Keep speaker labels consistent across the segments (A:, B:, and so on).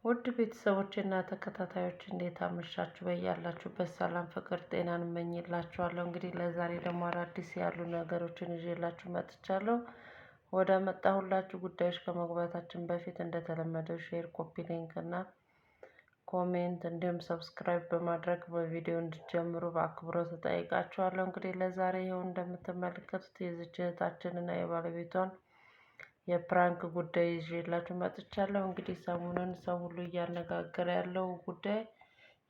A: ውድ ቤተሰቦችና ተከታታዮች እንዴት አመሻችሁ? በያላችሁበት ሰላም፣ ፍቅር፣ ጤናን እመኝላችኋለሁ። እንግዲህ ለዛሬ ደግሞ አዳዲስ ያሉ ነገሮችን ይዤላችሁ መጥቻለሁ። ወደ መጣሁላችሁ ጉዳዮች ከመግባታችን በፊት እንደተለመደው share፣ copy link እና comment እንዲሁም subscribe በማድረግ በቪዲዮ እንድትጀምሩ በአክብሮት እጠይቃችኋለሁ። እንግዲህ ለዛሬ ይኸው እንደምትመለከቱት የዚች እህታችንና የባለቤቷን የ prank ጉዳይ ይዤላችሁ መጥቻለሁ። እንግዲህ ሰሞኑን ሰው ሁሉ እያነጋገረ ያለው ጉዳይ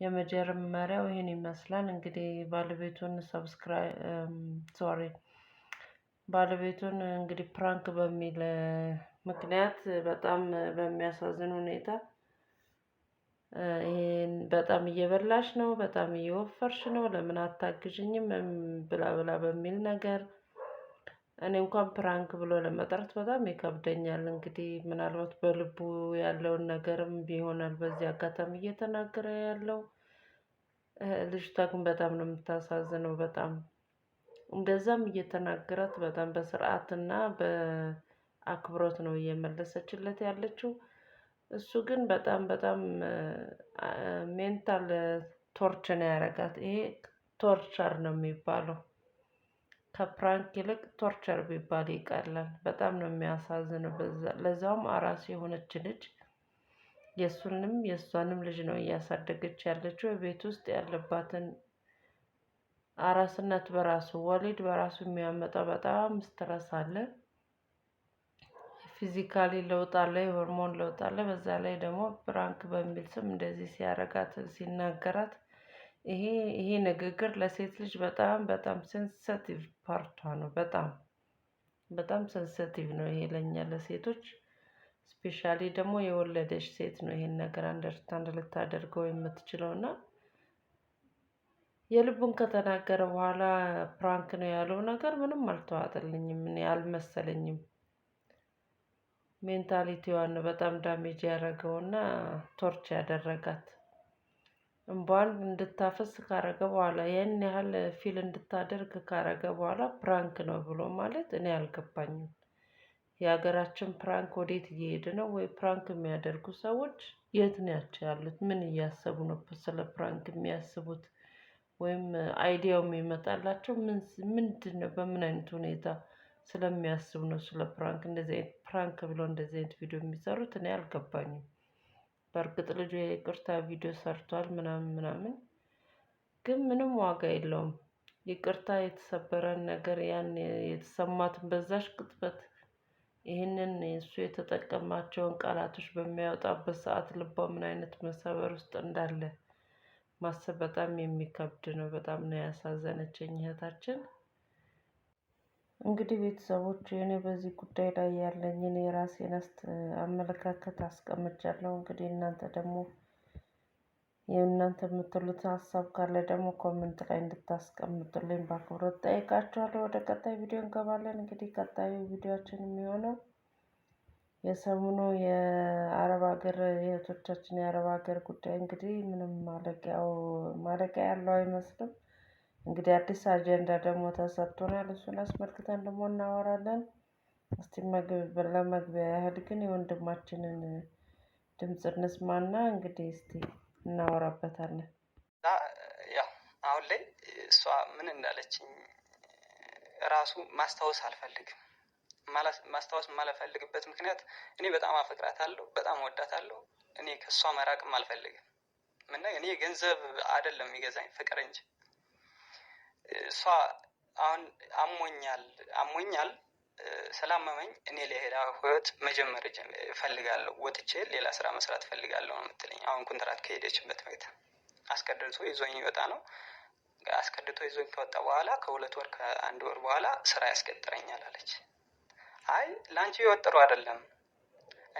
A: የመጀመሪያው ይህን ይመስላል። እንግዲህ ባለቤቱን subscribe sorry ባለቤቱን እንግዲህ prank በሚል ምክንያት በጣም በሚያሳዝን ሁኔታ ይሄን በጣም እየበላሽ ነው፣ በጣም እየወፈርሽ ነው፣ ለምን አታግዥኝም ብላ ብላ በሚል ነገር እኔ እንኳን prank ብሎ ለመጥራት በጣም ይከብደኛል። እንግዲህ ምናልባት በልቡ ያለውን ነገርም ቢሆናል በዚህ አጋጣሚ እየተናገረ ያለው። ልጅቷ ግን በጣም ነው የምታሳዝነው። በጣም እንደዛም እየተናገራት በጣም በስርዓትና በአክብሮት ነው እየመለሰችለት ያለችው። እሱ ግን በጣም በጣም mental torture ነው ያደረጋት። ይሄ torture ነው የሚባለው። ከ prank ይልቅ torture ቢባል ይቀላል። በጣም ነው የሚያሳዝነው። ለዛውም አራስ የሆነች ልጅ የእሱንም የእሷንም ልጅ ነው እያሳደገች ያለችው። ቤት ውስጥ ያለባትን አራስነት በራሱ ወሊድ በራሱ የሚያመጣው በጣም stress አለ። physically ለውጥ አለ፣ የሆርሞን ለውጥ አለ። በዛ ላይ ደግሞ prank በሚል ስም እንደዚህ ሲያረጋት ሲናገራት ይሄ ይሄ ንግግር ለሴት ልጅ በጣም በጣም sensitive part ቷ ነው። በጣም በጣም sensitive ነው ይሄ ለኛ ለሴቶች specially ደግሞ የወለደች ሴት ነው ይሄን ነገር understand ልታደርገው የምትችለው እና የልቡን ከተናገረ በኋላ prank ነው ያለው ነገር ምንም አልተዋጠልኝም፣ እኔ አልመሰለኝም። mentality ዋን ነው በጣም damage ያደረገውና torture ያደረጋት። እንቧን እንድታፈስ ካረገ በኋላ ይህን ያህል feel እንድታደርግ ካረገ በኋላ prank ነው ብሎ ማለት እኔ አልገባኝም። የሀገራችን prank ወዴት እየሄደ ነው? ወይ prank የሚያደርጉ ሰዎች የት ናቸው ያሉት? ምን እያሰቡ ነው ስለ prank የሚያስቡት? ወይም idea ው የሚመጣላቸው ምንድን ነው? በምን አይነት ሁኔታ ስለሚያስቡ ነው ስለ prank እንደዚህ አይነት prank ብሎ እንደዚህ አይነት ቪዲዮ የሚሰሩት? እኔ አልገባኝም። በእርግጥ ልጁ የይቅርታ ቪዲዮ ሰርቷል ምናምን ምናምን፣ ግን ምንም ዋጋ የለውም። ይቅርታ የተሰበረን ነገር ያን የተሰማትን በዛሽ ቅጽበት ይህንን እሱ የተጠቀማቸውን ቃላቶች በሚያወጣበት ሰዓት ልቧ ምን አይነት መሰበር ውስጥ እንዳለ ማሰብ በጣም የሚከብድ ነው። በጣም ነው ያሳዘነችኝ እህታችን። እንግዲህ ቤተሰቦች እኔ በዚህ ጉዳይ ላይ ያለኝን የራሴን አመለካከት አስቀምጫለሁ። እንግዲህ እናንተ ደግሞ የእናንተ የምትሉት ሀሳብ ካለ ደግሞ comment ላይ እንድታስቀምጡልኝ በአክብሮት ጠይቃችኋለሁ። ወደ ቀጣይ ቪዲዮ እንገባለን። እንግዲህ ቀጣዩ ቪዲዮችን የሚሆነው የሰሞኑ የአረብ ሀገር የእህቶቻችን የአረብ ሀገር ጉዳይ እንግዲህ ምንም ማለቂያ ያለው አይመስልም። እንግዲህ አዲስ አጀንዳ ደግሞ ተሰጥቶናል። እሱን አስመልክተን ደግሞ እናወራለን። እስቲ ለመግቢያ ያህል ግን የወንድማችንን ድምፅ እንስማና እንግዲህ እስቲ እናወራበታለን።
B: ያው አሁን ላይ እሷ ምን እንዳለችኝ ራሱ ማስታወስ አልፈልግም። ማስታወስ የማልፈልግበት ምክንያት እኔ በጣም አፈቅራታለሁ፣ በጣም እወዳታለሁ። እኔ ከእሷ መራቅም አልፈልግም። ምና እኔ ገንዘብ አይደለም የሚገዛኝ ፍቅር እንጂ። እሷ አሁን አሞኛል አሞኛል ስላመመኝ እኔ ሌላ ህይወት መጀመር እፈልጋለሁ፣ ወጥቼ ሌላ ስራ መስራት እፈልጋለሁ ነው የምትለኝ። አሁን ኮንትራት ከሄደችበት ቤት አስቀድቶ ይዞኝ ይወጣ ነው። አስቀድቶ ይዞኝ ከወጣ በኋላ ከ2 ወር ከ1 ወር በኋላ ስራ ያስቀጥረኛል አለች። አይ ለአንቺ ህይወት ጥሩ አይደለም፣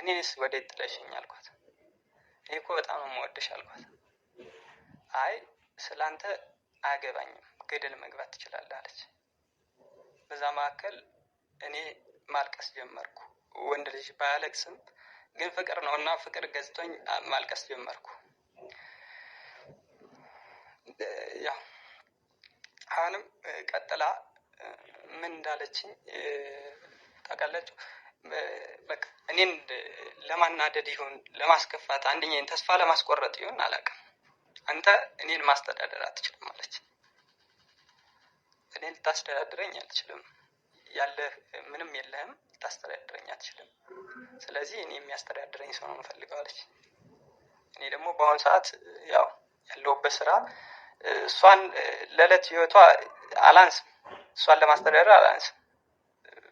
B: እኔንስ ወዴት ጥለሽኝ አልኳት። እኔ እኮ በጣም ነው የምወድሽ አልኳት። አይ ስላንተ አያገባኝም ገደል መግባት ትችላለህ አለች። በዛ መካከል እኔ ማልቀስ ጀመርኩ። ወንድ ልጅ ባያለቅስም ግን ፍቅር ነው እና ፍቅር ገዝቶኝ ማልቀስ ጀመርኩ። ያው አሁንም ቀጥላ ምን እንዳለችኝ ታውቃላችሁ? በቃ እኔን ለማናደድ ይሁን ለማስከፋት፣ አንደኛዬን ተስፋ ለማስቆረጥ ይሁን አላውቅም፣ አንተ እኔን ማስተዳደር አትችልም አለች። እኔን ልታስተዳድረኝ አልችልም፣ ያለህ ምንም የለህም፣ ልታስተዳድረኝ አትችልም። ስለዚህ እኔ የሚያስተዳድረኝ ሰው ነው የምፈልገው አለች። እኔ ደግሞ በአሁኑ ሰዓት ያው ያለሁበት ስራ እሷን ለዕለት ህይወቷ አላንስም፣ እሷን ለማስተዳደር አላንስም።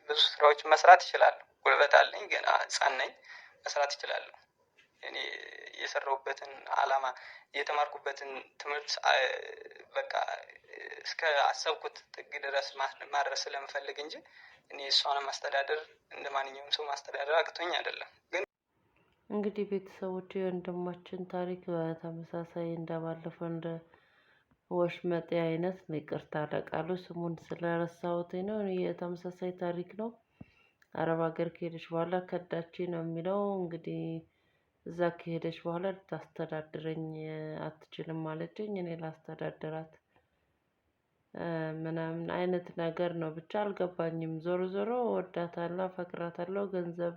B: ብዙ ስራዎችን መስራት እችላለሁ፣ ጉልበት አለኝ፣ ገና ህፃን ነኝ፣ መስራት እችላለሁ። እኔ የሰራሁበትን አላማ የተማርኩበትን ትምህርት በቃ እስከ አሰብኩት ጥግ ድረስ ማድረስ ስለምፈልግ እንጂ እኔ እሷን ማስተዳደር እንደ ማንኛውም ሰው ማስተዳደር አቅቶኝ አይደለም። ግን
A: እንግዲህ ቤተሰቦች የወንድማችን ታሪክ በተመሳሳይ እንደባለፈው እንደ ወሽመጤ አይነት ነው። ይቅርታ ለቃሉ ስሙን ስለረሳሁት ነው። የተመሳሳይ ታሪክ ነው። አረብ ሀገር ከሄደች በኋላ ከዳች ነው የሚለው። እንግዲህ እዛ ከሄደች በኋላ ልታስተዳድረኝ አትችልም ማለችኝ፣ እኔ ላስተዳድራት ምናምን አይነት ነገር ነው። ብቻ አልገባኝም። ዞሮ ዞሮ ወዳታለሁ፣ አፈቅራታለሁ፣ ገንዘብ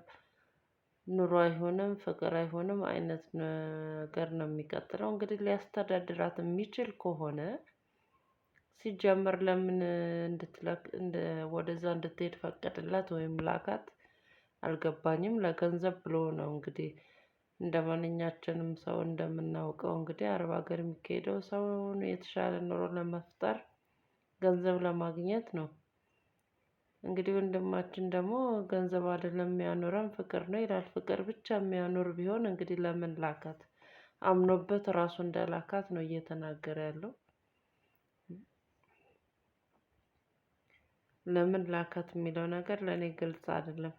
A: ኑሮ አይሆንም፣ ፍቅር አይሆንም አይነት ነገር ነው የሚቀጥለው። እንግዲህ ሊያስተዳድራት የሚችል ከሆነ ሲጀመር ለምን እንድትለቅ ወደዛ እንድትሄድ ፈቀደላት ወይም ላካት? አልገባኝም። ለገንዘብ ብሎ ነው እንግዲህ እንደ ማንኛችንም ሰው እንደምናውቀው እንግዲህ አረብ ሀገር የሚካሄደው ሰው የተሻለ ኑሮ ለመፍጠር ገንዘብ ለማግኘት ነው። እንግዲህ ወንድማችን ደግሞ ገንዘብ አይደለም የሚያኖረን ፍቅር ነው ይላል። ፍቅር ብቻ የሚያኖር ቢሆን እንግዲህ ለምን ላካት? አምኖበት ራሱ እንደላካት ነው እየተናገረ ያለው። ለምን ላካት የሚለው ነገር ለእኔ ግልጽ አይደለም።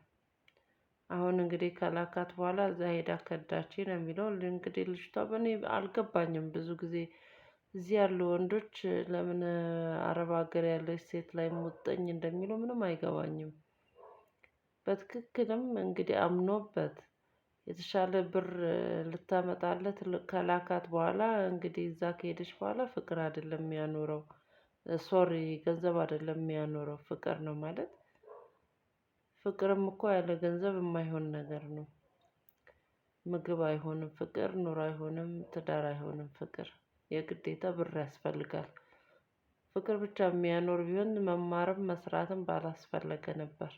A: አሁን እንግዲህ ከላካት በኋላ እዛ ሄዳ ከዳች ነው የሚለው። እንግዲህ ልጅቷ በእኔ አልገባኝም። ብዙ ጊዜ እዚህ ያሉ ወንዶች ለምን አረብ ሀገር ያለች ሴት ላይ ሙጥኝ እንደሚሉ ምንም አይገባኝም። በትክክልም እንግዲህ አምኖበት የተሻለ ብር ልታመጣለት ከላካት በኋላ እንግዲህ እዛ ከሄደች በኋላ ፍቅር አይደለም የሚያኖረው፣ ሶሪ ገንዘብ አይደለም የሚያኖረው ፍቅር ነው ማለት። ፍቅርም እኮ ያለ ገንዘብ የማይሆን ነገር ነው። ምግብ አይሆንም ፍቅር፣ ኑሮ አይሆንም፣ ትዳር አይሆንም ፍቅር። የግዴታ ብር ያስፈልጋል። ፍቅር ብቻ የሚያኖር ቢሆን መማርም መስራትም ባላስፈለገ ነበር።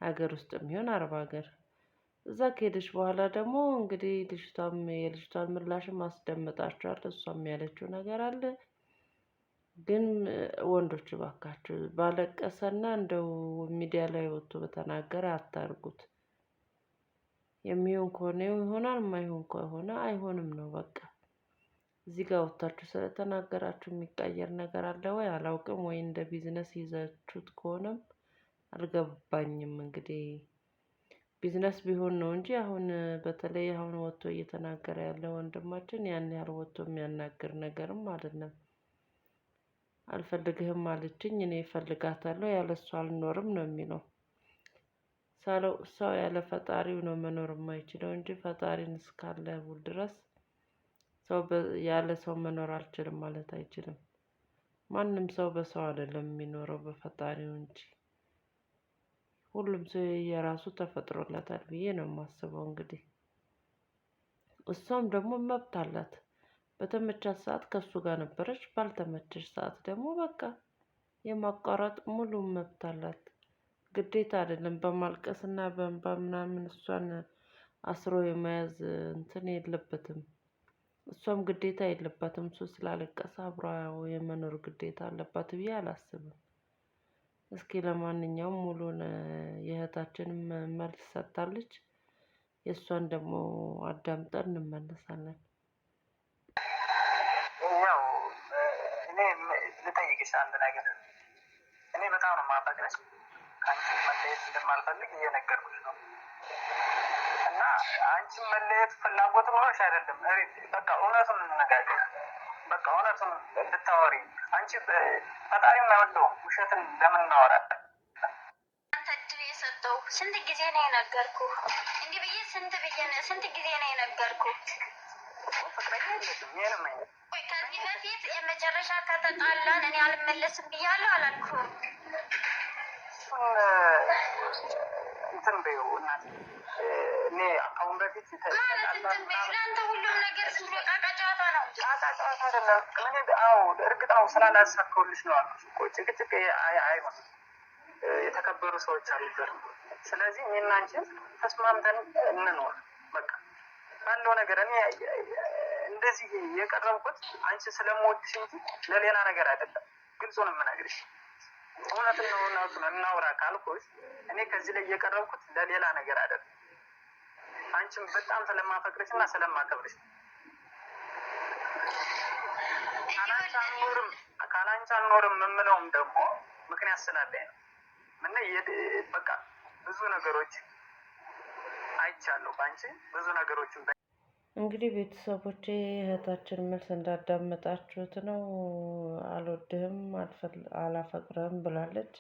A: ሀገር ውስጥም ይሁን አረብ ሀገር። እዛ ከሄደች በኋላ ደግሞ እንግዲህ ልጅቷም የልጅቷን ምላሽም አስደምጣቸዋል። እሷም ያለችው ነገር አለ። ግን ወንዶች እባካችሁ ባለቀሰና እንደው ሚዲያ ላይ ወጥቶ በተናገረ አታርጉት። የሚሆን ከሆነ ይሆናል፣ የማይሆን ከሆነ አይሆንም ነው በቃ። እዚህ ጋር ወጥታችሁ ስለተናገራችሁ የሚቀየር ነገር አለ ወይ አላውቅም። ወይ እንደ ቢዝነስ ይዛችሁት ከሆነም አልገባኝም። እንግዲህ ቢዝነስ ቢሆን ነው እንጂ አሁን በተለይ አሁን ወጥቶ እየተናገረ ያለ ወንድማችን ያን ያህል ወጥቶ የሚያናግር ነገርም አይደለም። አልፈልግህም አለችኝ፣ እኔ እፈልጋታለሁ፣ ያለ እሷ አልኖርም ነው የሚለው። ሰው ያለ ፈጣሪው ነው መኖር የማይችለው እንጂ ፈጣሪን እስካለ ድረስ ሰው ያለ ሰው መኖር አልችልም ማለት አይችልም። ማንም ሰው በሰው አይደለም የሚኖረው በፈጣሪው እንጂ። ሁሉም ሰው የራሱ ተፈጥሮለታል ብዬ ነው የማስበው። እንግዲህ እሷም ደግሞ መብት አላት። በተመቻት ሰዓት ከሱ ጋር ነበረች፣ ባልተመቸች ሰዓት ደግሞ በቃ የማቋረጥ ሙሉ መብት አላት። ግዴታ አይደለም በማልቀስና በእንባ ምናምን እሷን አስሮ የመያዝ እንትን የለበትም። እሷም ግዴታ የለባትም። እሱ ስላለቀሰ አብሮ የመኖር ግዴታ አለባት ብዬ አላስብም። እስኪ ለማንኛውም ሙሉን የእህታችንን መልስ ሰጥታለች። የእሷን ደግሞ አዳምጠን እንመለሳለን።
C: ያው እኔ ልጠይቅሽ አንድ ነገር። እኔ በጣም ነው የማፈቅርሽ፣ ከአንቺ መለየት እንደማልፈልግ እየነገርኩሽ ነው። እና አንቺ መለየት ፍላጎት ኖሮሽ አይደለም። በቃ እውነቱን እንነጋገር። በቃ እውነቱን እንድታወሪ አንቺ ፈጣሪም አይወደውም ውሸትን። ለምን እናወራለን?
D: አንተ እድል የሰጠው ስንት ጊዜ ነው የነገርኩህ? እንዲህ ብዬ ስንት ጊዜ ነው የነገርኩህ?
C: ፍቅረኛ የለሽም? ይሄንም አይነት
D: ቆይ ከዚህ በፊት የመጨረሻ ከተጣላን እኔ አልመለስም ብያለሁ አላልኩም?
C: እሱን እንትን በይው እናቴ፣ እኔ አሁን በፊት
D: ማለት እንትን በይው። ለአንተ ሁሉም ነገር ዝም ብሎ ቃቃ ጨዋታ ነው።
C: ቃቃ ጨዋታ አይደለም። ምን አዎ፣ እርግጥ አዎ፣ ስላላሳካሁልሽ ነው አልኩሽ እኮ። ጭቅጭቅ አይሆንም። የተከበሩ ሰዎች አሉበት። ስለዚህ እኔና አንቺ ተስማምተን እንኖር። በቃ ባለው ነገር እኔ እንደዚህ የቀረብኩት አንቺ ስለምወድሽ እንጂ ለሌላ ነገር አይደለም። ግልጹ ነው የምነግርሽ። እውነትን ነው፣ እውነቱን እናውራ ካልኩሽ እኔ ከዚህ ላይ የቀረብኩት ለሌላ ነገር አይደለም። አንቺም በጣም ስለማፈቅርሽ እና ስለማከብርሽ ካላንቺ አልኖርም፣ ካላንቺ አልኖርም የምለውም ደግሞ ምክንያት ስላለኝ ነው። እና በቃ ብዙ ነገሮች አይቻለሁ በአንቺ፣ ብዙ ነገሮችን።
A: እንግዲህ ቤተሰቦቼ እህታችን መልስ እንዳዳመጣችሁት ነው። አልወድህም፣ አላፈቅርህም ብላለች።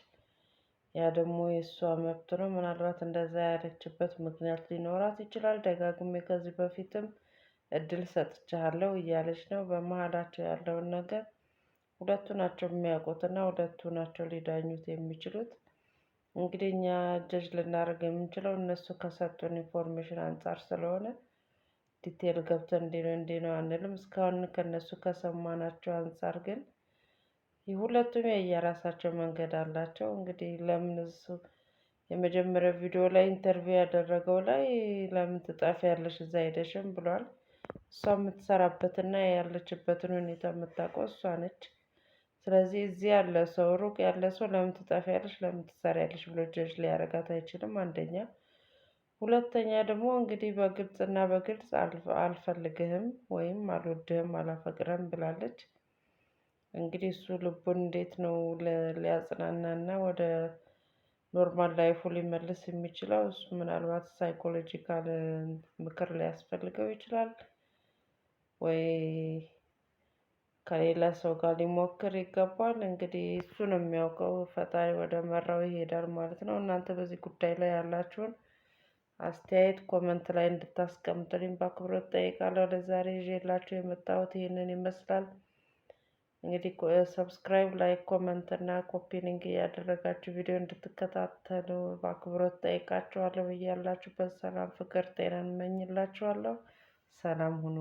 A: ያ ደግሞ የእሷ መብት ነው። ምናልባት እንደዛ ያለችበት ምክንያት ሊኖራት ይችላል። ደጋግሜ ከዚህ በፊትም እድል ሰጥቻለሁ እያለች ነው። በመሀላቸው ያለውን ነገር ሁለቱ ናቸው የሚያውቁትና ሁለቱ ናቸው ሊዳኙት የሚችሉት። እንግዲህ እኛ ጀጅ ልናደርግ የምንችለው እነሱ ከሰጡን information አንጻር ስለሆነ detail ገብተን እንዲህ ነው እንዲህ ነው አንልም። እስካሁን ከእነሱ ከሰማናቸው አንጻር ግን ሁለቱም የየራሳቸው መንገድ አላቸው። እንግዲህ ለምን እሱ የመጀመሪያው ቪዲዮ ላይ interview ያደረገው ላይ ለምን ትጠፊያለሽ እዛ ሄደሽም ብሏል። እሷ የምትሰራበትና ያለችበትን ሁኔታ የምታውቀው እሷ ነች። ስለዚህ እዚህ ያለ ሰው፣ ሩቅ ያለ ሰው ለምን ትጠፊያለሽ፣ ለምን ትሰሪያለሽ ብሎ ጀጅ ሊያደርጋት አይችልም። አንደኛ። ሁለተኛ ደግሞ እንግዲህ በግልጽና በግልጽ አልፈልግህም ወይም አልወድህም፣ አላፈቅርህም ብላለች። እንግዲህ እሱ ልቡን እንዴት ነው ሊያጽናናና ወደ normal life ኡ ሊመልስ የሚችለው? እሱ ምናልባት psychological ምክር ሊያስፈልገው ይችላል ወይ ከሌላ ሰው ጋር ሊሞክር ይገባል። እንግዲህ እሱ ነው የሚያውቀው። ፈጣሪ ወደ መራው ይሄዳል ማለት ነው። እናንተ በዚህ ጉዳይ ላይ ያላችሁን አስተያየት comment ላይ እንድታስቀምጡልኝ በአክብሮት ጠይቃለሁ። ለዛሬ ይዤላችሁ የመጣሁት ይህንን ይመስላል። እንግዲህ subscribe፣ like፣ comment እና copy link እያደረጋችሁ ቪዲዮ እንድትከታተሉ በአክብሮት ጠይቃችኋለሁ። እያላችሁበት ሰላም፣ ፍቅር፣ ጤና እንመኝላችኋለሁ። ሰላም ሁኑ።